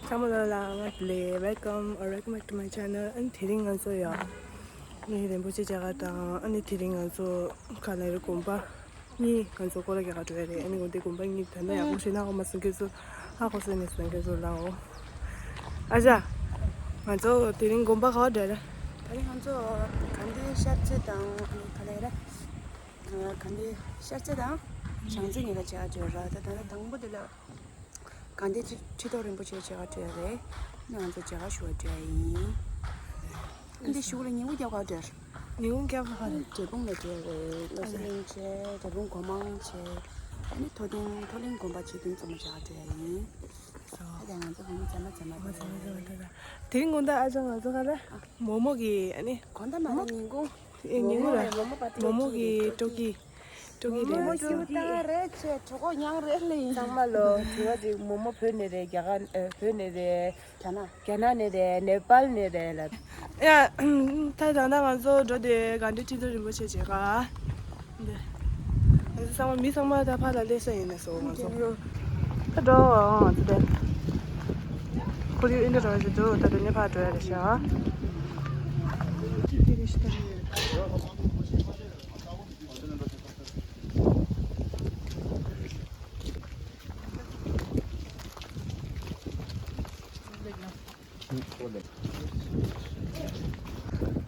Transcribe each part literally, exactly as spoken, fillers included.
ཚང་མ་ལ་ལ་ང་ལེ། Welcome or welcome back to my channel. ཨ་ནི་དེ་རིང་ང་ཚོ་ཡ་ནི་རིན་པོ་ཆེ་མཇལ་ཁ་དང་། ཨ་ནི་དེ་རིང་ང་ཚོ་ག་ལ་རེ་དགོན་པ་གཉིས་ང་ཚོ་སྐོར་ར་རྒྱག་ག་འགྲོ་ཡ་རེད། ཨ་ནི་དགོན་སྡེ་དགོན་པ་གཉིས། ད་ལྟ་ཡག་པོ་ཞེ་ན་ཧ་གོ་མ་སོང་། ཁྱེད་ཚོ་ཧ་གོ་སོང་ནས་སོང་། ཁྱེད་ཚོ་ལའོ། ཨ་ཅག་ང་ཚོ་དེ་རིང་དགོན་པ་ག་པར་འགྲོ་ར། ད་རིང་ང་ཚོ་དགའ་ལྡན་ཤར་རྩེ་དང་ཨ་ནི་ག་ལ་རེ། དགའ་ལྡན་ཤར་རྩེ་དང་བྱང་རྩེ་གཉིས་ཀ་མཇལ་ག་འགྲོ་ར། ད་ད་ལྟ་དང་པོ་དེ་ལ། དགའ་ལྡན་ཁྲི་ཁྲི་ཐོག་རིན་པོ་ཆེ་མཇལ་ག་འགྲོ་ཡ་རེད། ང་ཚོ་མཇལ་ཁ་ཞུ་བ་འགྲོ་ཡ་ཡིན། ཨ་འདི་གཞུག་ལ་ཉིན་གུང་རྒྱབ་ག་འགྲོ་ཡ་རེད། ཉིན་གུང་རྒྱབ་ག་རེད། འབྲས་སྤུངས་ལ་འགྲོ་ཡ་རེད། བློ་གསལ་གླིང་བྱས། འབྲས་སྤུངས་སྒོ་མང་བྱས། ཨ་ནི་མཐོ་ལྡིང་མཐོ་གླིང་དགོན་པ་བྱེ་ལྡན་ཚང་མ་མཇལ་ག་འགྲོ་ཡ་ཡིན། ཨ་ད་ང་ཚོ་བུ་མོ་མཇལ་མ་མཇལ་མ་འགྲོ་ཡ་རེད། དེ་རིང་དགོང་དག་ཨ་ཅག་ང་ཚོ་ག་ལ་མོག་མོག་གི་ཨ་ནི་དགོང་དག་མ་རེད། ཉིན་གུང་། ཨེ་ཉིན་གུང་རེད། མོག་མོག་པ་ཏི་མོག་མོག་གི་སྤྲོ་སྐྱིད། སྤྲོ་སྐྱིད་རེད། མོག་མོག་སྤྲོ་སྐྱིད་རེད་ཆེ། གྲོད་ཁོག་མྱངས་རེད་ལེ་ཡིན། ཚང་མ་ལོ་དྲི་བ་དྲི། མོག་མོག་བོད་ནས་རེད། རྒྱ་གར་ཨེ་བོད་ནས་རེད། རྒྱ་ནག་རྒྱ་ནག་ནས་རེད། ནེ་པཱལ་ནས་རེད་ལབ། ཡ། ད་ད་ལྟ་ང་ཚོ་འགྲོ་དེ་དགའ་ལྡན་ཁྲི་ཐོག་རིན་པོ་ཆེ་མཇལ་ག། འདི། ང་ཚོ་ཚང་མ་མི་ཚང་མ་ད་ཕར་ལ་སླེབས་ས་ཡིན་ནས་སོ། ང་ཚོ་ད་འགྲོ་ང་ཚོ་དེ། ཁོར་ཡུག་ཨེ་འདྲ་འདྲ་བ་ཞིག་འདུག་ད་དེ་ནས་ཕར་འགྲོ་ཡ་རེད་ཤག། དེ་རེད་ཤག་དེ་རེད།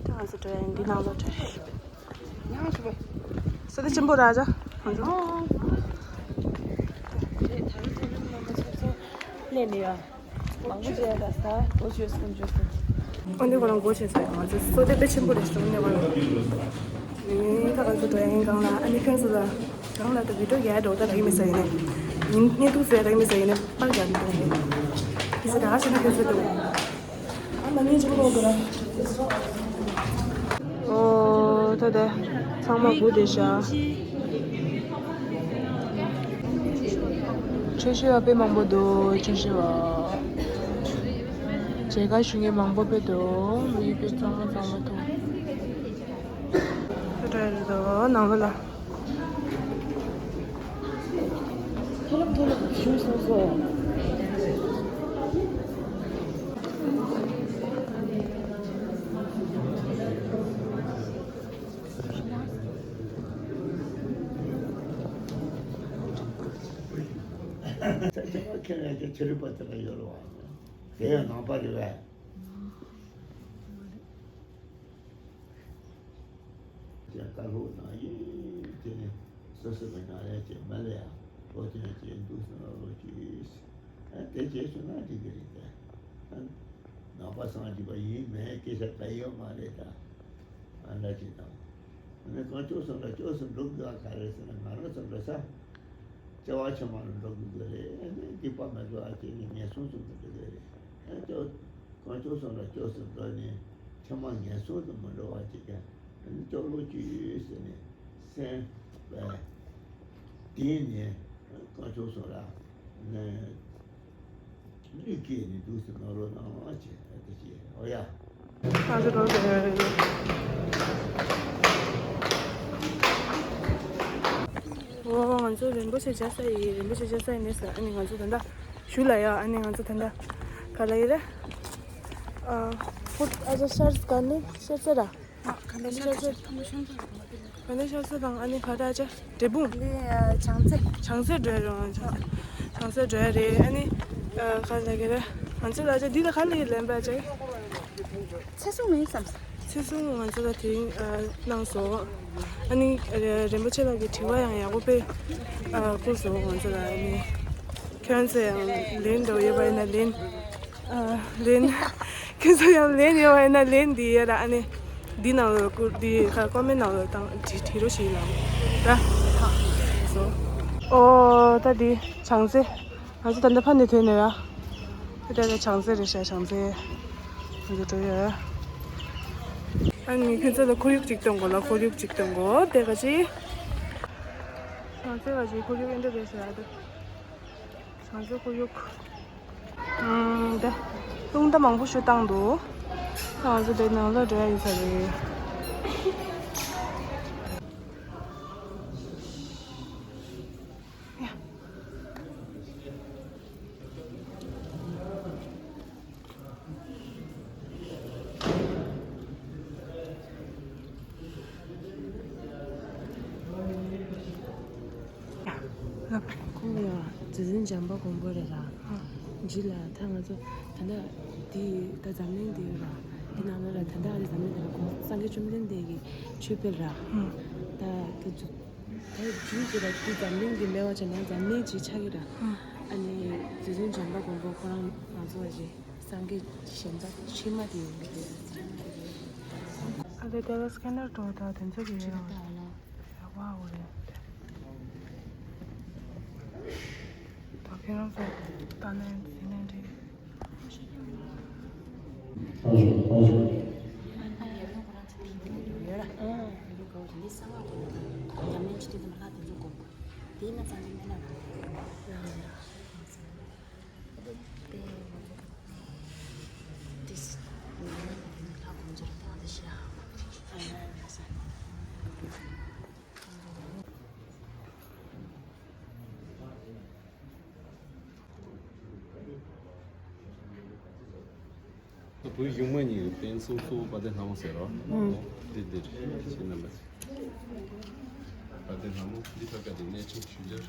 ད་ང་ཚོ་འགྲོ་ཡ་ཡིན། འདི་ནང་ལོགས་འགྲོ་ཡ་ཡིན། ས་ཆ་ཆེན་པོ་རེད་ཨ་ཅག་ང་ཚོ། སླེབས་ནས་ཡ། མང་པོ་བྱས་ད་ས་སྒོ་ཕྱེ་སོང་བྱས་སོང་། ཨ་ནི་ཁོ་རང་སྒོ་ཕྱེ་སོང་། ང་ཚོ་བསོད་བདེ་དཔེ་ཆེན་པོ་རེད་ཟེར་ནས་ཁོ་རང་། ཨེ་ད་ང་ཚོ་འགྲོ་ཡ་ཡིན་སྒང་ལ། ཨ་ནི་ཁྱོད་ཚོ་ལ་སྒང་ལ་ད་བི་ཌིའོ་རྒྱག་ཡ་འགྲོ་ད་རག་གི་མི་ཟེར་ཡིན་ནས། ཡིན་བརྙན་ཐུང་བཟོ་ཡ་རག་གི་མི་ཟེར་ཡིན་ནས་པར་རྒྱག་གི་འདུག་ནས། ཁྱེད་ཚོ་ད་ག་བྱས་ན་ཁྱོད་ཚོ་འདུག་ཨ་མ་ནི་ཅིག་ལོག་གི་ར། ཨོ་ད་དེ་ཚང་མ་སྒུག་བསྡད་ཤག། ཆོས་ཞུ་བ་དཔེ་མང་པོ་འདུག་ཆོས་ཞུ་བ། མཇལ་ཁ་ཞུ་མཁན་མང་པོ་དཔེ་འདུག་མི་དཔེ་གཙང་མ་གཙང་མ་འདུག་ཆོས་གྲྭ་རེད་འདུག་ནང་ལོགས་ལ། མཐོ་སློབ་མཐོ་སློབ་ཞུ་སོང་སོང་། ཁྱེད་རང་གི་ཆོས་རིག་པ་དེ་ལ་ཡོད་རེད་བ། དེ་ཡང་ནང་པ་རེད་བས། ཅེས་བཀའ་སློབ་གནང་ཡིན། དེ་ནི་སོ་སོ་གི་ནང་ལས་ཀྱི་མི་ལ་ཡང་བློ་སྟོན་བྱེད་འདུག་སེམས་ལ་བློ་ཅིག་ཨ་དེ་བྱས་སོང་ན་འགྲིག་གི་རེད་དེ། ཨ་ནང་པ་སངས་རྒྱས་པ་ཡིན་མིན་སྐད་ཆ་ག་ཡོད་མ་རེད་ད། ཨ་འདྲ་ཅིག་དང་། ཨ་ནི་གང་ལྕོགས་སུ་འགྲོ་ལྕོགས་སུ་འགྲོ་དགོས་ག་རེད་ཟེར་ན། ང་རང་ཚོ་འགྲོ་ས་བྱ་བ་ཕྱི་མ་ལ་འགྲོ་དགོས་ཀྱི་རེད། ཨ་ནི་སྡིག་པ་མི་འགྲོ་བ་བྱས་ནས་ངན་སོང་དུ་མི་འགྲོ་གི་རེད། ཨ་ལྕོགས། གང་ལྕོགས་སུ་འགྲོ་ལྕོགས་སུ་འགྲོ་ནས་ཕྱི་མ་ངན་སོང་དུ་མི་འགྲོ་བ་བྱེད་མཁན་ལྕོགས་ལོ་ཅི་ཡོད་ཟེར་ནས་སེམས་པ་དེ་ནས་གང་ལྕོགས་སུ་ར་ནས་ལུས་སྐྱེས་ནས་འདུག་སེ་ནོར་ལོ་ནང་བྱས་ཨ་ཏི་ཅི་ཨོ་ཡ། ང་ཚོ་ལོ་ཟེར་ཡ་རེད། འོ་ང་ཚོ་རིན་པོ་ཆེ་མཇལ་ས་ཡིན། རིན་པོ་ཆེ་མཇལ་ས་ཡིན་ནས་ཟེར། ཨ་ནི་ང་ཚོ་ད་ལྟ་ཞུ་ལ་ཡ། ཨ་ནི་ང་ཚོ་ད་ལྟ་ག་ལ་ཡིན་རེད། ཨ་ཧོ་ཨ་ཅག་ཤར་ག་ནས་ཤར་རྩེ་ར། ཨ་ག་ནས་ཤར་རྩེ། ག་ནས་ཤར་རྩེ་དང་ཨ་ནི་ག་རེ་ཨ་ཅག་འབྲས་སྤུངས། འདི་ཨ་བྱང་རྩེ། བྱང་རྩེ་འགྲོ་ཡ་རེད། བྱང་རྩེ། བྱང་རྩེ་འགྲོ་ཡ་རེད། ཨ་ནི་ཨ་ག་ལ་ག་རེ། ང་ཚོ་ལ་ཨ་ཅག་འདི་ལ་ག་ལ་ཡིན་ལན་པ་ཨ་ཅག་ཚེ་སྲུང་མིན་བསམ། ཚེ་སྲུང་ང་ཚོ་ལ་དེ་རིང་ཨ་གནང་སོང་། ཨ་ནི་ཨ་རིན་པོ་ཆེ་ལགས་ཀྱི་དྲི་བ་ཡང་ཡག་པོ་དཔེ་ཨ་བསྐུར་སོང་ང་ཚོ་ལ། ཨ་ནི་ཁྱོད་ཚོ་ཡང་ལན་འདྲ་ཡོད་པ་ཡིན་ན་ལན། ཨ་ལན། ཁྱོད་ཚོ་ཡང་ལན་ཡོད་པ་ཡིན་ན་ལན་འདི་ཡོད་ལ། ཨ་ནི་འདི་ནང་ལ་བསྐུར། འདི་ཁ་ཀོ་མེན་ནང་ལ་བཏང་བྲིས་བྲིས་རོགས་ཞེས་ལབ་ར། སོ། ཨོ་ད་འདི་བྱང་རྩེ། ང་ཚོ་ད་ལྟ་ཕ་ནས་ཐོན་ནས་ཡ། ད་ལྟ་བྱང་རྩེ་རེད་ཤག་བྱང་རྩེ། ང་ཚོ་འགྲོ་ཡ། ཨ་ནི་ཁྱོད་ཚོ་ལ་ཁོར་ཡུག་ཅིག་སྟོན་དགོས་ལ། ཁོར་ཡུག་ཅིག་སྟོན་དགོས། དེ་ག་ཅི། བྱང་རྩེ་ག་ཅི་ཁོར་ཡུག་ཨེ་འདྲ་རེད་ཟེར་ཡ་དེ། བྱང་རྩེ་ཁོར་ཡུག་ཨུམ། དེ། རླུང་རྟ་མང་པོ་ཞིག་བཏང་འདུག་ང་ཚོ་དེ་ནང་ལ་འགྲོ་ཡ་ཡིན་ས་རེད། ཡ། འཇམ་པ་མགོན་པོ་རེད་ར། ཨ། རྗེས་ལ་ད་ང་ཚོ་ད་ལྟ་འདི་ད་འཛམ་གླིང་འདི་ར། འདི་ནང་ལ་ར་ད་ལྟ་འདི་འཛམ་གླིང་འདི་ལ་གོང་སངས་རྒྱས་བཅོམ་ལྡན་འདས་ཀྱི་ཆོས་སྤེལ་ར། ཨ། ད་དེ་ཚོ་ད་རྒྱུད་ཀྱི་ར་འདི་འཛམ་གླིང་འདི་མེད་པ་བྱས་ན་འཛམ་གླིང་ཅིག་ཆགས་ཀྱི་ར། ཨ། ཨ་ནི་རྗེ་བཙུན་འཇམ་པ་མགོན་པོ་ཁོ་རང་ང་ཚོ་བ་ཞིག་སངས་རྒྱས་གཞན་དག་ཕྱི་མ་དེ་ཡིན་གྱི་རེད། ཨ་ལེ་དེ་ལ་སི་ཀེ་ནར་འགྲོ་ད་དེ་ཚོ་གི་ཡོད་རེད། ཡག་པོ་རེད། ད་ཁྱེད་རང་ཚོ་ལྟ་ནས་ཟིན་ནས་འགྲིག་བོད་གཞུང་མ་གཉིས་ཀྱི་རྟེན་གསུང་གསོལ་བ་དེ་སྣང་བ་ཟེར་རོ། ཨང་། འདི་འདིར་ཤེས་ན་མ་ཟད། བ་དེ་སྣང་བ་འདི་ཐབས་ཀ་དེ་གནས་ཆེན་ཆོས་རྒྱལ་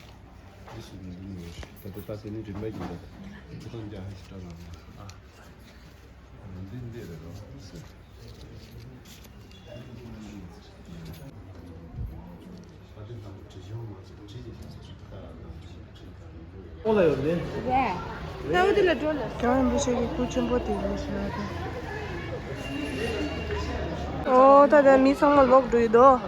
འདི་ཞིག་འདི་ནས་ད་ལྟ་ད་དེ་ནི་རིམ་པ་ཡིན་ད། ཐུབ་དང་རྒྱ་ཧ་ཞིག་གྲགས་ལ་ཨ། འདི་འདི་རེད་རོ། ཨོ་ལ་ཡོད་ལེ། རེད། ད་འོ་དེ་ལ་འགྲོ་ལ། རྒྱལ་བ་རིན་པོ་ཆེ་གི་སྐུ་ཆེན་པོ་དེ་ལ་ཞུ་བ་དང་། ཨོ་ད་ལྟ་མི་ཚང་མ་ལོག་འགྲོ་ཡི་འདུག་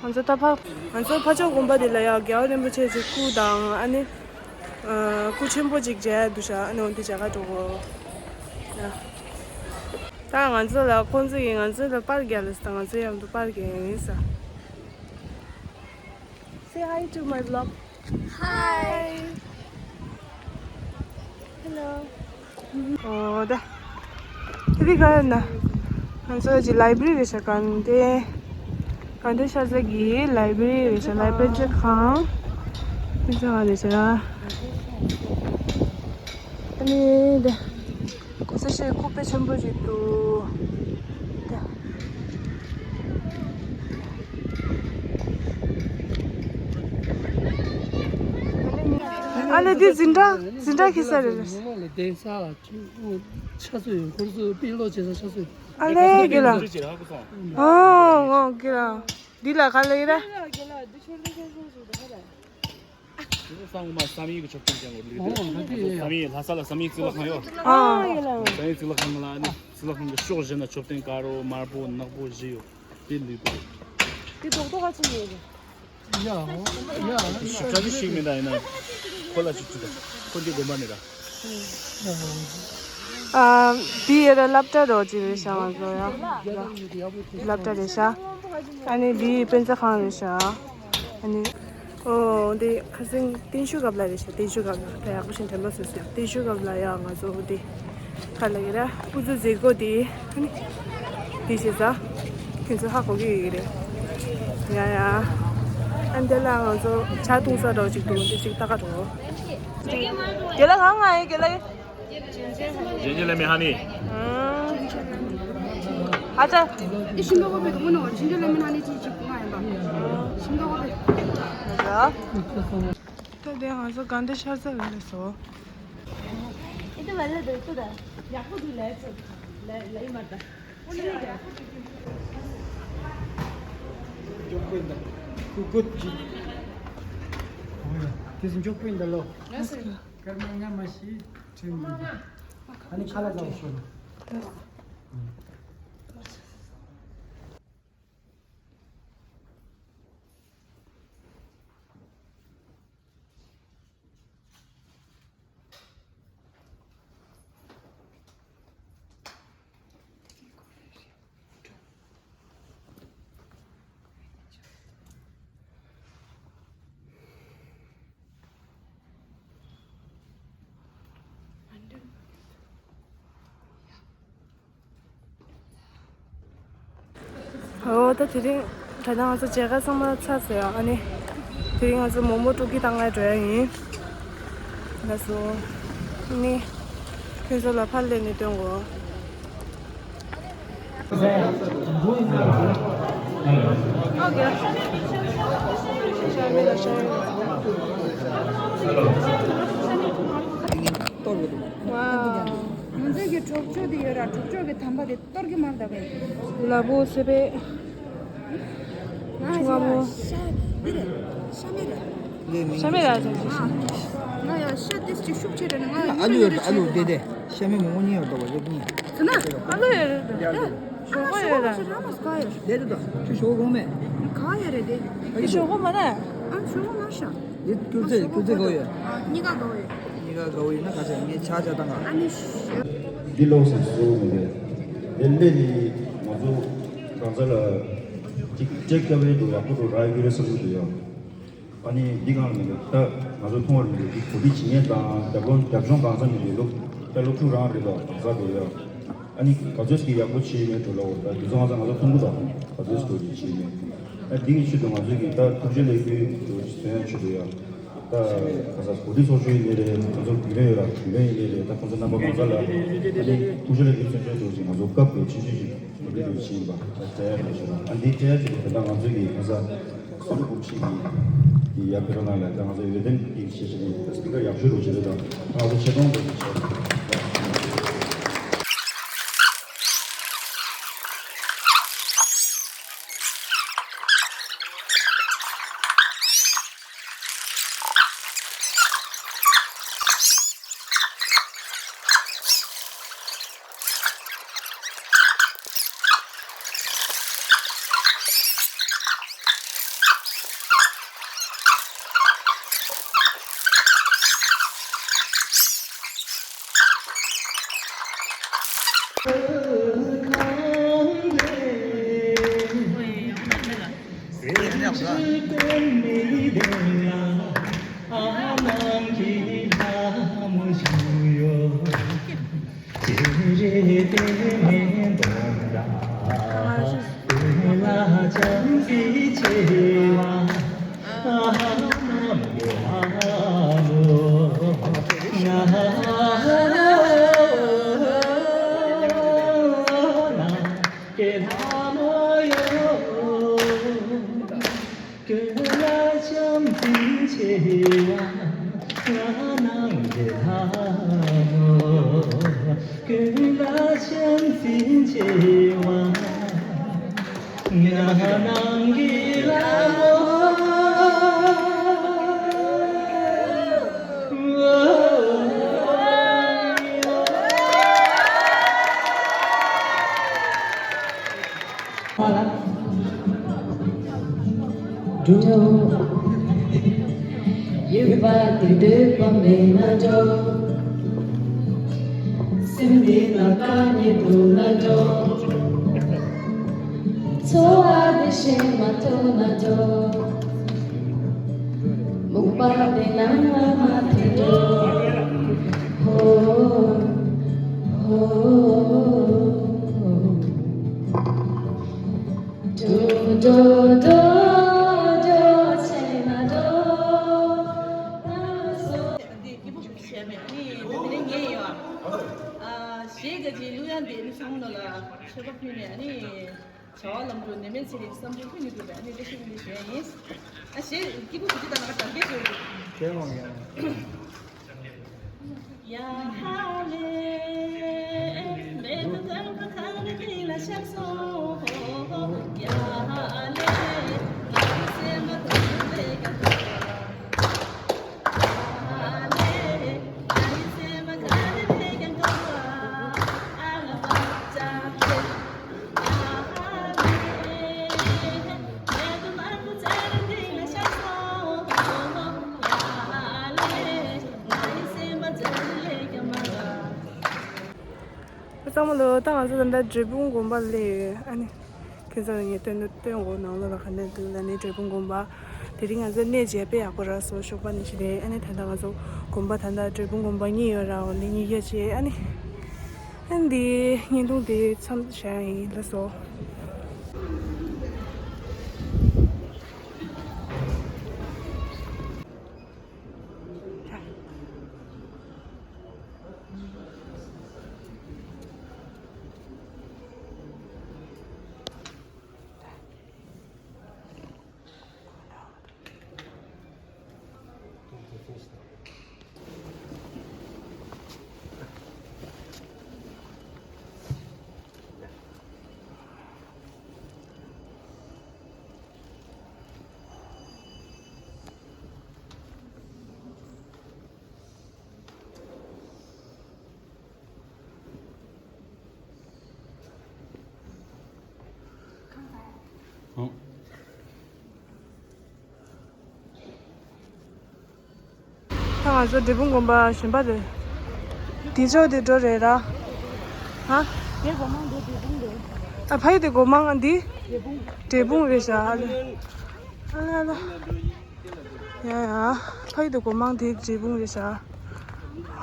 ང་ཚོ་ད་ཕ། ང་ཚོ་ཕ་ཕྱོགས་དགོན་པ་འདི་ལ་ཡང་རྒྱལ་བ་རིན་པོ་ཆེ་གི་སྐུ་དང་ཨ་ནི། ཨ། སྐུ་ཆེན་པོ་ཅིག་མཇལ་འདུག་ཤག་ཨ་ནི་འོ་འདི་མཇལ་ག་འགྲོ་གོ། ཡ། ད་ང་ཚོ་ལ་ཁོང་ཚོ་གིས་ང་ཚོ་ལ་པར་རྒྱག་ལ་ཟེར། ང་ཚོ་མཉམ་དུ་པར་རྒྱག་ཡིན་ཟེར། Say hi to my vlog. Hi. Hello. ཨོ་ད། དེ་རིང་ག་ཡིན་ན། ང་ཚོ་ཅིག་ལའི་བྷི་རི་རེད་ཤག་དགའ་ལྡན། དགའ་ལྡན་ཤར་རྩེ་གི་ལའི་བྷི་རི་རེད་ཤག་ལའི་བྷི་རི་དཔེ་མཛོད་ཁང་། དཔེ་མཛོད་ཁང་རེད་ཤག་ཨ་ནི་དེ། ཁོ་ཚོ་ཞེ་ཁོག་པ་ཆེན་པོ་ཞིག་འདུག་ཨ་ལེ་འདི་འཛིན་གྲྭ་འཛིན་གྲྭ་ཁེ་ས་རེད། ལས་གདན་ས་ལ་ཆུ་ཆ་ཚོད་ཡོད། ཁོར་ཚོ་དཔེ་ཀློག་བྱེད་ས་ཆ་ཚོད་ཡོད། ཨ་ལེ་དགེ་ལགས། ཨོ་ཨོ་དགེ་ལགས། འདི་ལ་ག་ལ་ཡིན་ར། སང་མ་བསམ་ཡས་ཀྱི་ཆོག་མཆན་ཅན་འོ་ལི་དེ། ཨོ་ད་དེ། བསམ་ཡས་ལྷ་ས་ལ་བསམ་ཡས་གཙུག་ལག་ཁང་ཡོད། ཨ། བསམ་ཡས་གཙུག་ལག་ཁང་ལ་ནི་གཙུག་ལག་ཁང་གི་ཕྱོགས་བཞི་ན་མཆོད་རྟེན་དཀར་པོ་དམར་པོ་ནག་པོ་བཞི་ཡོད། དེ་ལུས་པོ། དེ་རྡོག་རྡོག་ག་ཚོད་ཡོད་རེད། ཡ་ཡ། ཞིབ་ཕྲ་ཅིག་ཤེས་མེད་ད། ཡིན་ན་ཁོ་ལ་ཅིག་ཅིག་ད་ཁོ་འདི་དགོན་པ་མེད་ད། ཨ། འདི་ཡོད་ར་སློབ་གྲྭ་རོ་ཅིག་རེད་ཤག་ང་ཚོ་ཡ། སློབ་གྲྭ་རེད་ཤག་ཨ་ནི་འདི་དཔེ་མཛོད་ཁང་རེད་ཤག་ཨ་ནི། ཨོ་འདི་ཁ་སང་བརྟན་བཞུགས་སྐབས་ལ་རེད་ཤག་བརྟན་བཞུགས་སྐབས་ལ་ད་ཡག་པོ་ཞིག་དྲན་པ་སོས་སོ། བརྟན་བཞུགས་སྐབས་ལ་ཡ་ང་ཚོ་འདི་ག་ལ་གི་ར་སྐུ་གཟུགས་མཛེས་སྒོ་འདི་ཨ་ནི་འདི་བྱེད་ས་ཁྱོད་ཚོ་ཧ་གོ་གི་ཡོད་ཀྱི་རེད། ཡ་ཡ། ཨ་འདི་ལ་ང་ཚོ་ཇ་འཐུང་ས་འདྲ་བོ་ཅིག་འདུག་འདི་ཅིག་ལྟ་ག་འགྲོ། དེ་ལ་གང་ང་ཡི་དེ་ལ་ཡི། ཇིན་ཇར་ལེ་མོན་ཧ་ནི། ཨ་ཅག་ཤིང་ཏོག་པོ་དེ་མོ་ནོ་ཇིན་ཇར་ལེ་མོན་ཧ་ནི་ཅི་ཅི་ཀུ་ང་ཡིན་པ། ཤིང་ཏོག་པོ་དེ། ད་དེ་ང་ཚོ་དགའ་ལྡན་ཤར་རྩེ་ལ་སླེབས་སོང་། ཨེ་དེ་བ་ལ་དེ་ཚོ་ད་ཡག་པོ་འདུག་ལས་ཚོ་ལ་ལ་ཡི་མ་ད། འཇོག་པོ་ཡིན་ད། ཁུ་གུ་ཅི། དེ་ཚོ་འཇོག་པོ་ཡིན་ད་ལོ། སྐར་མ་ལྔ་མ་ཤི་ཁྲིམས་མི་འདུག་ཨ་ནི་ཁ་ལག་ཟ་བ་ཤོར། ཨོ་ད་དེ་རིང་ད་ལྟ་ང་ཚོ་མཇལ་ཁ་ཚང་མ་ཚར་སོང་ཡ། ཨ་ནི་དེ་རིང་ང་ཚོ་མོག་མོག་སྤྲོ་སྐྱིད་བཏང་ག་འགྲོ་ཡ་ཡིན། ལགས་སོ། ཨ་ནི་ཁྱོད་ཚོ་ལ་ཕར་སླེབས་ནས་སྟོན་གོ། Okay. ཝའོ། ང་ཚོའི་གི་གྲོགས་མཆོག་དེ་ཡོད་ར། གྲོགས་མཆོག་གི་དམ་པ་དེ་གཏོར་གི་མ་རེད་ད་བས། ལ་བོ་སེ་པེ། ང་ཆུང་བ་མོ། ཤ་མེད་ར། ཤ་མེད་ར། ང་ཡ་ཤ་ཏིས་ཅིག་ཤུགས་ཆེ་ར་ན་ང་ཨ་ལུ་ཡོད་ར། ཨ་ལུ་དེ་དེ་ཤ་མེད་མོ་མོ་གཉིས་ཡོད་ར། ད་བ་ཡོད་གཉིས། ཚུ་ན་ཨ་ལུ་ཡོད་ར། ཞོགས་པ་ཡོད་ར། ཞོགས་པ་མ་ཤ། དེ་དེ་ད་ཁྱོད་ཞོགས་པ་གོང་མེད། ག་ཡོད་རེད་དེ། ཞོགས་པ་མ་ན། ཨ་ཞོགས་པ་མ་ཤ། དེ་སྐྱུར་རྩི་སྐྱུར་རྩི་ག་བ་ཡོད། གཉིས་ཀ་ག་བ་ཡོད། གཉིས་ཀ་ག་བ་ཡོད་ན་ག་ཚད་ངས་ཆ་ཆ་བཏང་ག་ཨ་ནི་ཤ། འདི་ལོགས་སུ་བཟོ་མི་འདུག་དེ་ལས་ནི་ང་ཚོ་གང་ཟག་ལ་ཅིག་ཅེག་བྱ་བའི་འདུག་ཡག་པོ་འདུག་རག་གི་རེད་བསམ་གྱི་འདུག་ཡ། ཨ་ནི་འདི་གང་ལ་མི་འདུག་ད་ང་ཚོ་མཐོང་བར་མི་འདུག་འདི་གོ་སྒྲིག་བྱེད་མཁན་དང་རྒྱབ་ལོང་རྒྱབ་ལྗོངས་གང་ཟག་མི་འདུག་སློབ་ད་སློབ་ཕྲུག་རང་རེད་དོ། གང་ཟག་རེད་ཡ། ཨ་ནི་ག་ཚོད་ཀྱི་ཡག་པོ་བྱས་མེད་འགྲོ་ལ་འོ། ད་དུས་ཚོད་ང་ཚོ་ང་ཚོ་མཐོང་གི་འདུག་ག་ཚོད་སྐོར་གྱི་བྱས་མེད། ཨ་འདི་གི་ཆེད་དུ་ང་ཚོ་གི་ད་ཐུགས་རྗེ་ལེགས་འབུལ་འདུག་མཚོན་ཡ་ཆེད་དུ་ཡ། ད་ག་ས་གོ་སྒྲིག་ཚོགས་ཆུང་ཡིན་ནའི་རེད། ང་ཚོ་བུ་ལོན་ཡོད་ར། བུ་ལོན་ཡིན་ནའི་རེད། ད་ཁོང་ཚོ་རྣམ་པ་ཁོང་ཚོ་ལ་ཨ་ནི་ཐུགས་རྗེ་ལེགས་འབུལ་མཚོན་ཆེད་དུ་ཅིག་ང་ཚོ་སྐབས་དེ་ཆུང་ཆུང་ཅིག་གོ་སྒྲིག་འདུག་བྱས་ཡིན་པ། ད་སྤྲད་ཡ་མེད་ཤོད་ར། ཨ་འདི་སྤྲད་ཡ་ཆེད་དུ་དེ་འདྲ་ང་ཚོ་གི་ག་ས། སུ་རུ་ཀུ་ཆི་གི་ཡ་ཕི་རོ་ནང་ལ་ད་ང་ཚོ་ཡོད་དོན་གྱི་ཤེས་བྱ་ནི་སྤི་ཀར་ཡག་ཤོས་རུ་བྱེད་དོ། ད་ང་ཚོ་ཆེ་མཐོང་དུ་བྱེད། ཀུན་ལ་བྱམས་སེམས་ཆེ་བ་ང་ནང་གི་ལྷ་མོ། ཀུན་ལ་བྱམས་སེམས་ཆེ་བ་ང་ནང་གི་ལྷ་མོ། འགྲོ། ཡུལ་པ་དེ་འདོད་པ་མེད་ན་འགྲོ། སེམས་འདི་ལ་དཀའ་ངལ་འདུག་ན་འགྲོ། འཚོ་བ་འདི་ཞེན་མ་ཐུབ་ན་འགྲོ། མུག་པ་དེ་ནང་ལ་མ་ཐེ་འགྲོ། ཧོ། ཧོ། འགྲོ་འགྲོ་འགྲོ་འགྲོ་བྱས་ན་འགྲོ། འདི་སྐྱིད་པོ་བྱས་མེད་ནི་དེ་ནས་ངས་ཡོད། ཨ་ཞེས་ག་ཅིག་གླུ་དབྱངས་དེ་ནི་ཚང་མ་ལ་མཆོད་པ་ཕུལ་ནས་ཨ་ནི། བྱ་བ་ལམ་འགྲོ་ནད་མེད་ཚེ་རིང་བསམ་དོན་ཀུན་ནས་འགྲུབ་པའི་ཨ་ནི་བཀྲ་ཤིས་སྨོན་འདུན་ཞུ་ཡ་ཡིན། ཨ་ཞེས་སྐྱིད་པོ་ཞུ་རྒྱུ་དང་ང་དྲང་གད་ཞུ་རྒྱུ། ཡ་ཧ་ལེ། མེ་ཏོག་དར་མ་གང་རེ་དེ་ལ་ཤར་སོང་། ཡ་ཧ་ལེ། ང་ཚོའི་སེམས་པ་དོན་ལས་ཀྱང་འགྲོ། ཚང་མ་ལོ། ད་ང་ཚོ་ད་ལྟ་འབྲས་སྤུངས་དགོན་པ་སླེབས་ཡོད། ཨ་ནི། ཁྱེད་ཚོ་ལ་ངས་སྟོན་དུ་སྟོན་གོ། ནང་ལོགས་ལ་ག་འདྲ་འདུག་ལ་ནི་འབྲས་སྤུངས་དགོན་པ། དེ་རིང་ང་ཚོ་གནས་མཇལ་དཔེ་ཡག་པོ་རག་སོང་། ཞོགས་པ་ནས་ཕྱིན་ནས། ཨ་ནི་ད་ལྟ་ང་ཚོ་དགོན་པ་ད་ལྟ་འབྲས་སྤུངས་དགོན་པ་གཉིས་ཡོད་ར། འོ་ནི་གཉིས་ཀ་བྱས། ཨ་ནི་ཨ་ནི་འདི་བརྙན་ཐུང་དེ་མཚམས་བཞག་ཡིན་ལ་སོ། ང་ཚོ་འབྲས་སྤུངས་དགོན་པ་གཞན་པ་རེད། དེ་ཕྱོགས་དེ་འགྲོ་རེད་ར། ཧ། དེ་སྒོ་མང་དེ་འབྲས་སྤུངས་རེད། ཨ་ཕ་ཡུལ་དེ་སྒོ་མང་ཨ་འདི། འབྲས་སྤུངས། འབྲས་སྤུངས་རེད་ཤག་ཨ་ལ། ཨ་ལ་ཨ་ལ། ཡ་ཡ། ཕ་ཡུལ་དེ་སྒོ་མང་དེ་འབྲས་སྤུངས་རེད་ཤག་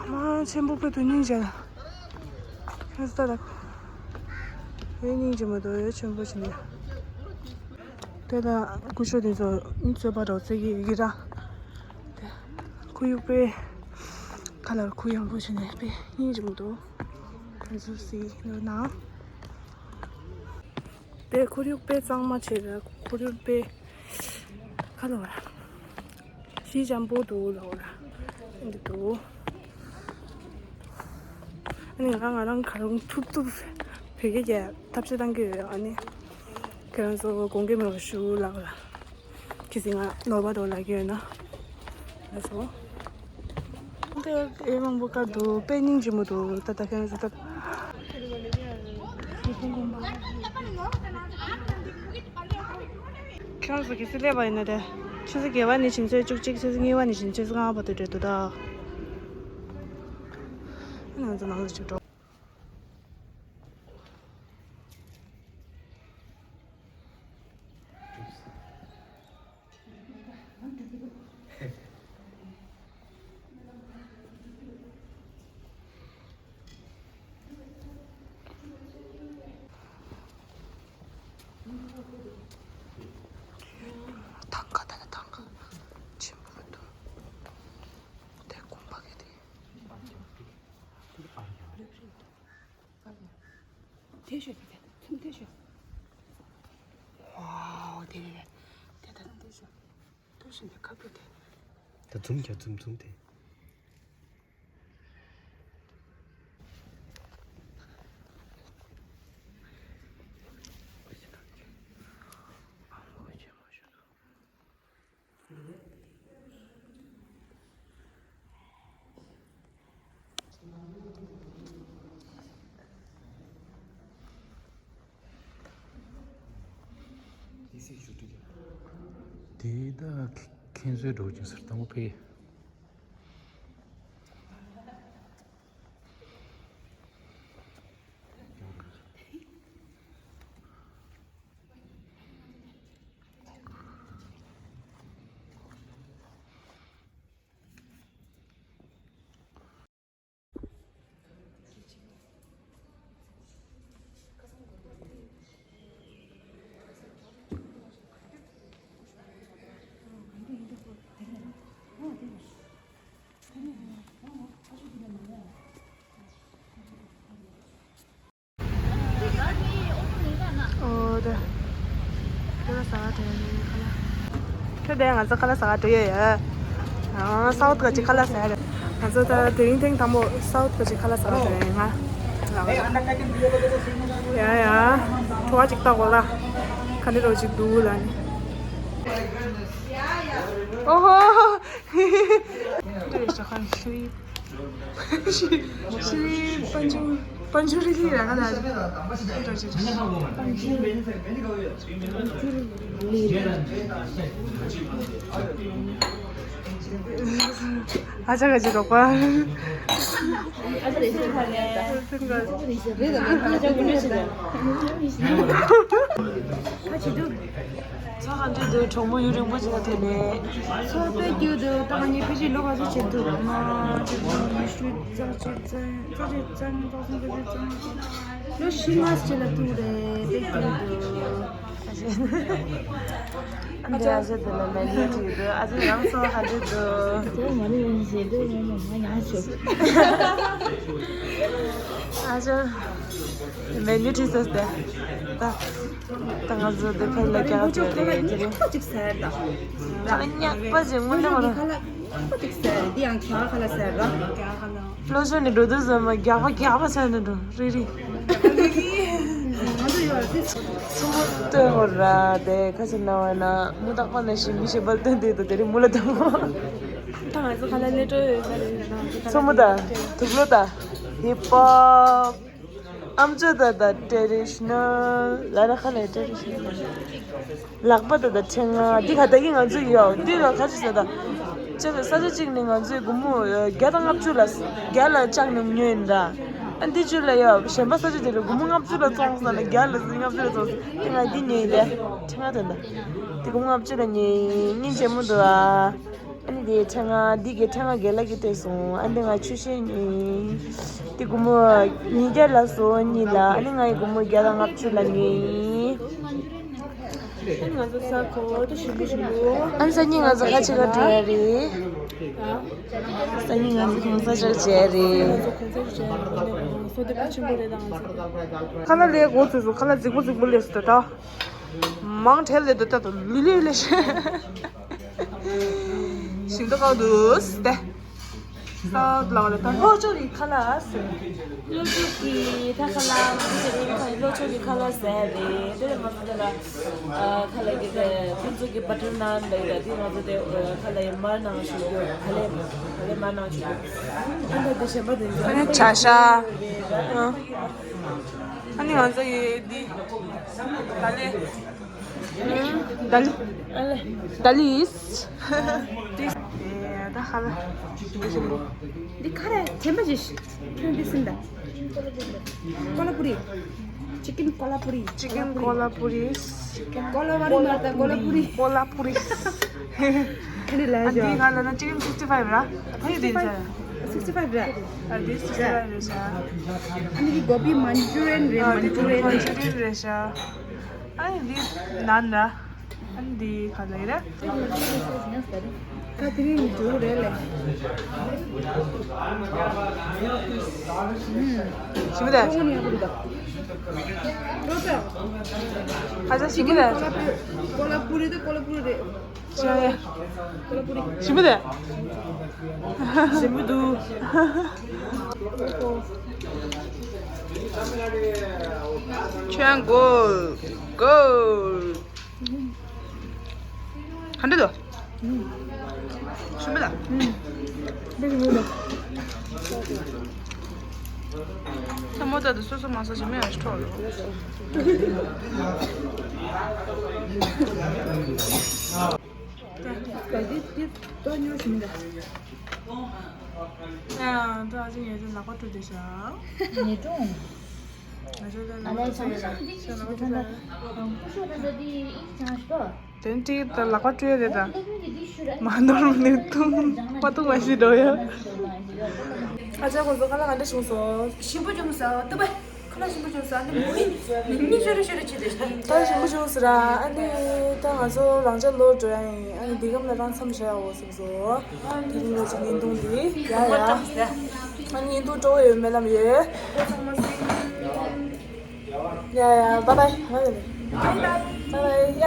མ་ཆེན་པོ་ཕུད་དུ་སྙིང་རྗེ་ལ། ཁྱོད་ལྟ་ད། ཡོད་སྙིང་རྗེ་མ་གཏོགས་ཡོད་ཆེན་པོ་ཞིག་མེད། དེ་ལ་སྐུ་ཞབས་དེ་ཚོ་མི་རྩོད་པ་འགྲོ་རྩེ་གི་ཡི་གེ་ར། དེ་ཁོར་ཡུག་དཔེ་ཁ་ལར་ཁུ་ཡངས་པོ་བྱས་ནས་དཔེ་སྙིང་རྗེ་མོ་འདུག་ཁོང་ཚོ་སི་ནོར་ན། དེ་ཁོར་ཡུག་དཔེ་གཙང་མ་བྱས་ར། ཁོར་ཡུག་དཔེ་ཁ་ལོ་ར། ཞི་འཇམ་པོ་འདུག་ལོ་ར། འདི་འདུག་ཨ་ནི་ང་ང་རང་ག་རུང་ཐུབ་ཐུབ་བོད་སྐད་རྒྱག་ཐབས་ཤེས་གཏང་གི་ཡོད། ཨ་ནི་ཁྱེད་རང་ཚོ་དགོངས་འགལ་མེད་པར་ཞུ་ལབ་ར། གལ་སྲིད་ང་ནོར་བ་འདུག་ལབ་ཀྱི་ཡོད་ན། ལགས་སོ། འདི་ཨེ་མང་པོ་དཀར་འདུག་དཔེ་སྙིང་རྗེ་མོ་འདུག་ད་ལྟ་ཁྱེད་རང་ཚོ་ད། ཁྱེད་རང་ཚོ་གལ་སྲིད་སླེབས་པ་ཡིན་ན་དེ། ཆུ་ཚོད་བརྒྱད་པ་ནས་བྱས་ཚེས་བཅུ་གཅིག་ཆུ་ཚོད་གཉིས་པ་ནས་བྱས་ཚེས་ལྔ་པ་བར་དུ་འགྲོ་འདུག་ད། ང་ཚོ་ནང་ལ་ཅིག་འགྲོ། ཐང་ག་ད་ལ་ཐང་ག་ཆེན་པོ་མི་འདུག་དེ་དགོན་པ་གི་དེ། དེ་ཤོད་དེ་ཚུམ་དེ་ཤོད། ཝའོ་དེ་རེད་དེ་ད་དེ་ཤོད། དེ་བཞིན་དེ་ཁ་བུ་དེ། ད་ཚུམ་རྒྱ་ཚུམ་ཚུམ་དེ། དེ་ད་ཁྱེད་ཚོའི་འགྲོ་ཅིང་སར་དང་པོ་ཕེ། ཨོ་དེ། ཁ་ལག་ཟ་ག་འགྲོ་ཡ་ཡིན་ཁ་ལག་ཁྱོད་དེ་ང་ཚོ་ཁ་ལག་ཟ་ག་འགྲོ་ཡ་ཡོད། ཨ་སའུ་ཐི་ག་ཅིག་ཁ་ལག་ཟ་ཡ་རེད། ང་ཚོ་ད་དེ་རིང་ཐེངས་དང་པོ་སའུ་ཐི་ག་ཅིག་ཁ་ལག་ཟ་ག་འགྲོ་ཡ་ཡིན་ང་། ཡ་ཡ། བྲོ་བ་ཅིག་བཏགས་གོ་ལ། ག་འདྲ་རོ་ཅིག་འདུག་ལ་ནི། ཨོ་ཧོ། ཤི་ཤི་པན་ཅུ་པན་ཅུ་རི་ལི་ར་ག་ལ་རི། ཨ་ཅག་ག་ཅི་རོགས་པ། ཚོགས་ག་འདྲ་འདུག་གྲོགས་མོ་ཡུན་རིང་པོ་ཅིག་ལ་ཐོན་ནས། ཚོགས་དཔེ་རྒྱུ་འདུག་ད་ང་གཉིས་ཕལ་ཆེར་ལོ་ག་ཚོད་བྱེད་འདུག་ང་ཉི་ཤུ་རྩ་གཅིག་རྩ་གཉིས་རྩ་གསུམ་རྩ་བཞི་རྩ་ལྔ་རྩ་ལོ་བཞི་ལྔ་ཅིག་ལ་ཐུག་རེད་དཔེ་རྒྱུ་འདུག་ཨ་ཅག་ཨ་ཅག་དེ་ལ་ལན་ཡོད་ཅིག་འདུག་ཨ་ཅག་རང་སོ་ག་འདྲ་འདུག་དེ་མ་ནི་ཡིན་ཞེས་འདོད་ཡོད་མ་ང་ཡང་ཞུ། ཨ་ཅག་མེ་ནུ་ཁྲིད་ས་སྟེ། ད་ད་ང་ཚོ་དེ་ཕར་ལ་རྒྱག་ཅིག་རེད་ཅི་རེད། ཅིག་ཟེར་ད། ད་ཉག་པ་ཅིག་དངོས་གནས་མ་རེད། ཅིག་ཟེར་འདི་ཡང་ག་ག་ལ་ཟེར་ར། བློ་ཆོས་ནི་འགྲོ་དུས་ཙམ་མ་རྒྱག་པ་རྒྱག་པ་ཟེར་ནས་འགྲོ་རི་རི། ང་ཚོ་ཡོད་རེད། སུ་མོ་སྟོན་འོ་ར་དེ་ཁ་ཆེ་ན་བ་ན་མུ་དག་པ་ན་ཞིག་མི་ཤེས་པར་སྟོན་དེ་དང་དེ་རིང་མུ་ལ་དང་པོ། ད་ང་ཚོ་ཁ་ལ་ལས་འགྲོ་ཡོད་ས་རེད་ན། མཚོ་མོ་དང་དུག་ལོ་དང་ཧིབ་པོབ། ཨམ་ཅོག་ད་ད་ཊེ་རེ་ཤི་ནལ་ལ་ར་ཁ་ལ་ཊེ་རེ་ཤི་ནལ། ལག་པ་ད་ད་ཕྲེང་ང་འདི་ག་ད་གི་ང་ཚོ་ཡོད་འདི་ལ་ཁ་ཅིག་ཟ་ད། ཅེས་པའི་ས་ཆ་གཅིག་ནས་ང་ཚོས་སྒོར་མོ་བརྒྱ་དང་ལྔ་བཅུ་ལ་བརྒྱ་ལ་ལྕགས་སྣུམ་ཉོས་ཡིན་ར། ཨ་འདི་བཅུ་ལ་ཡ་གཞན་པ་ས་ཆ་དེ་ལ་སྒོར་མོ་ལྔ་བཅུ་ལ་བཙོངས་སོང་ན་བརྒྱ་ལ་ལྔ་བཅུ་ལ་བཙོངས་སོང་། དེ་ང་འདི་ཉོས་ཡིན་ལེ། ཕྲེང་བ་དེ་འདྲ། དེ་སྒོར་མོ་ལྔ་བཅུ་ལ་ཉོས་ཡིན། སྙིང་རྗེ་མོ་འདུག་ཨ། ཨ་ནི་དེ་ཕྲེང་བ་འདི་གི་ཕྲེང་བ་རྒན་ལགས་ཀྱིས་སྤྲད་སོང་། ཨ་འདི་ང་ཆུ་ཤེལ་ཉོས་ཡིན། དེ་སྒོར་མོ་ཉིས་བརྒྱ་ལ་སོ་གཉིས་ལ། ཨ་ནི་ང་ཡི་སྒོར་མོ་བརྒྱ་དང་ལྔ་བཅུ་ལ་ཉོས་ཡིན། ཨ་ནི་ང་ཚོ་ས་གོ་ཏོ་ཞིམ་པོ་ཞིམ་པོ། ཨ་ནི་སང་ཉིན་ང་ཚོ་ཁ་ཆེ་ཁ་འགྲོ་ཡ་རེད། ཨ། སང་ཉིན་ང་ཚོ་གུང་སེང་ཞིག་བྱས་རེད། ང་ཚོ་གུང་སེང་ཞིག་བྱས་རེད། སོ་དེ་ཕ་ཆེན་པོ་རེད་ད་ང་ཚོ། ཁ་ལག་ལས་འགོ་ཚུགས་སོང་། ཁ་ལག་རྫིག་པོ་རྫིག་པོ་ལས་སོང་ད། མང་ཁྲལ་ལས་འདུག་ད་དུ་ལི་ལི་ལི་ཤེ། ཞིམ་ཏོག་ཀའོ་འདུག་སྟེ། ས་ལ་བ་ལ་ད་ལྷོ་ཕྱོགས་ཀྱི་ཁ་ལག་ཟེར། ལྷོ་ཕྱོགས་ཀྱི་ད་ཁ་ལག་ང་ཚོ་དེ་རིང་ལྷོ་ཕྱོགས་ཀྱི་ཁ་ལག་ཟེར་རེད། དེ་ལ་ང་ཚོ་དེ་ལ་ཨ་ཁ་ལག་གི་དེ་ཁོང་ཚོ་གི་བ་ཊར་ནཱན་ལ་ཡོད། དེ་ང་ཚོ་དེ་ཁ་ལག་ཡི་མར་ནང་ཞུ་རྒྱུ། ཁ་ལག་ཁ་ལག་མར་ནང་ཞུ་རྒྱུ། ཨ་ད་དེ་གཞན་པ་དེ་ཚོ་ཨ་ནི་བྱ་ཤ། ཨ་ནི་ང་ཚོ་ཡི་འདི་ད་ལེ། ད་ལི། ད་ལི་ཨིས། ད་ཧ་ལ། འདི་ཁ་ར་ཐེམ་པ་ཞིག་ཁྱོད་འདི་སིན་ད། ཀོ་ལ་པུ་རི། ཅི་ཀིན་ཀོ་ལ་པུ་རི། ཅི་ཀིན་ཀོ་ལ་པུ་རི། ཀོ་ལ་བ་རི་མ་ད་ཀོ་ལ་པུ་རི། ཀོ་ལ་པུ་རི། ཁ་རི་ལ་ཨ་ཞོ། འདི་ཁ་ལ་ན་ཅི་ཀིན་སིགས་ཊི་ཕའིབ་ར། ཕ་ཡི་དེ་ས། སིགས་ཊི་ཕའིབ་ར། ཨ་འདི་སིགས་ཊི་ཕའིབ་རེད་ཤག་ཨ་འདི་གི་གོ་བི་མན་ཇུ་རི་ཡན་རེད། ཨ་འདི་མན་ཇུ་རི་ཡན་མན་ཇུ་རི་ཡན་རེད་ཤག་ཨ་འདི་ནཱན་ར། ཨ་འདི་ག་ལེ་རེད། ད་དེ་རིང་འགྲོ་རེད་ལེ། ཞིམ་པོ་དེ། ཁ་ཚ་ཞིམ་པོ་དེ། ཀོ་ལ་པུ་རི་དེ་ཀོ་ལ་པུ་རི་རེད། ཞིམ་པོ་དེ། ཞིམ་པོ་འདུག་ཁྱོད་གོ་གོ་ག་འདྲ་འདུག་ཞིམ་པོ་དང་། ཐལ་མོ་ལྟར་དུ་སོ་སོ་མ་ཟ་ཞིམ་མེད་ཡང་ཞིག་འཕྲོག་རོགས། ག་དེ་དེ་ཏོ་ཉོ་ཞིམ་མེད་ད། ཨ་ཡང་ད་ཅི་ངས་ཅི་ལག་པ་བཀྲུ་བསྡད་ཤག་ཉེ་དྲུང་། ང་ཚོ་ལ་ལག་པ་བཀྲུ་ཡ་ལག་པ་བཀྲུ་ཡ། དེ་ནས་ཅིག་ད་ལག་པ་བཀྲུ་ཡ་རེད་ད། མ་ནོར་མི་ཐུང་མ་ཐུང་མ་ཞིག་འགྲོ་ཡ། ཨ་ཅག་ཁོང་ཚོ་ཁ་ལག་ག་འདྲ་བྱུང་སོང་། ཞིམ་པོ་བྱུང་སོང་། ཏུ་བ་ཁ་ལག་ཞིམ་པོ་བྱུང་སོང་། ཨ་ནི་མི་མི་ཤོ་རེ་ཤོ་རེ་བྱེད་དེ། ད་ཞིམ་པོ་བྱུང་སོང་ར། ཨ་ནི་ད་ང་ཚོ་རང་ཅག་ལོག་འགྲོ་ཡ་ཡིན། ཨ་ནི་འདི་གམ་ལ་རང་མཚམས་བཞག་འོ་སོང་སོང་། དེ་རིང་ང་ཚོ་བརྙན་ཐུང་འདི་ཡ་ཡ། ཨ་ནི་བརྙན་ཐུང་སྤྲོ་བོ་ཡོད་མེད་ལམ་ཡོད། ཡ་ཡ། བཱའི་བཱའི། ང་ལ་ནི། བཱའི་བཱའི། བཱའི་བཱའི། ཡ།